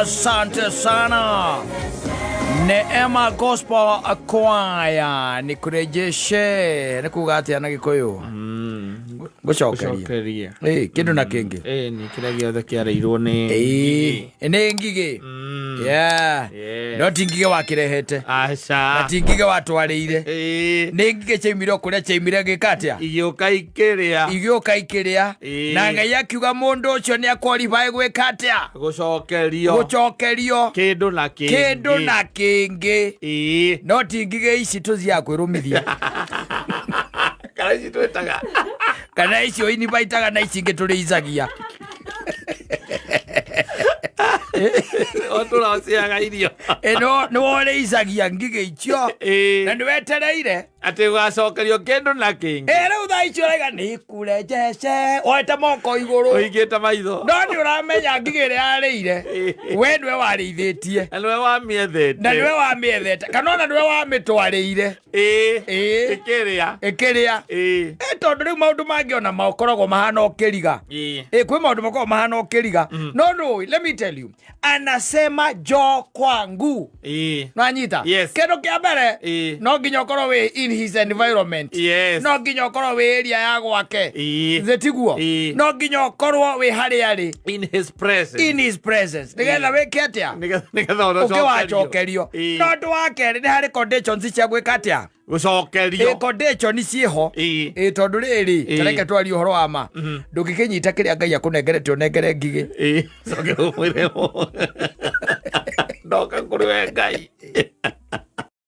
Asante sana. Neema Gospel Choir ni kurejeshe nĩ kuga atĩa na gĩkũyũ? Gũcokeria. Gũcokeria. Ĩ, kĩndũ na kĩngĩ. Ĩ, nĩ kĩrĩa gĩothe kĩarĩirwo nĩ Ĩ, nĩ ngigĩ. Yeah. Yes. No ti ngigĩ wakĩrehete. Aca. Na ti ngigĩ watwarĩire. Ĩ, Nĩ ngigĩ ciaumire o kũrĩa ciaumire gĩka atĩa? Igĩũka ikĩrĩa. Igĩũka ikĩrĩa. Ĩ. Na Ngai akiuga mũndũ ũcio nĩ akworibaĩ gwĩka atĩa? Gũcokerio. Gũcokerio. Kĩndũ na kĩngĩ. Kĩndũ na kĩngĩ. Ĩ. No ti ngigĩ ici tũthiaga kwĩrũmithia. Kana ici twĩtaga. Kana icio inibaitaga na ici ingĩ tũrĩicagia. O tũraciaga irio. Ĩno nĩ worĩicagia ngigĩ icio. Ĩ. Na nĩ wetereire. Atĩ gũgacokerio kĩndũ na kĩngĩ. Ĩ rĩu thaa icio ũraiga nĩ kurejece woete moko igũrũ. Ũhingĩte maitho. No nĩ ũramenya ngigĩ ĩrĩa yarĩire we nĩwe warĩithĩtie. Na nĩwe wamĩethete. Na nĩwe wamĩethete kana ona nĩwe wamĩtwarĩire. Ĩ. Ĩ. Ĩkĩrĩa. Ĩkĩrĩa. Ĩ. Ĩ tondũ rĩu maũndũ mangĩ ona makoragwo mahana ũkĩriga. Ĩ. Ĩ kwĩ maũndũ makoragwo mahana ũkĩriga. No no, let me tell you. Anasema njoo kwangu. Ĩ. Nwanyita? Yes. Kĩndũ kĩa mbere Ĩ. no nginya ũkorwo wĩ in his environment. Yes. No nginya ũkorwo wĩ area ya gwake. Ĩ. Thĩ tiguo? Ĩ. No nginya ũkorwo wĩ harĩa arĩ. In his presence. In his presence. Nĩgetha wĩke atĩa? Nĩgetha nĩgetha Ũkĩ ũcokerio. wacokerio. Ĩ. No ũndũ wa kerĩ nĩ harĩ conditions cia gwĩka atĩa? Gũcokerio. Ĩ condition ciĩho. Ĩ. Ĩ tondũ rĩrĩ, Ĩ. tareke twarie ũhoro wa ma. Ndũngĩkĩnyita kĩrĩa Ngai akũnengerete ũnengere ngigĩ. Ĩ. Coke ũmwĩre ndoka kũrĩ we Ngai.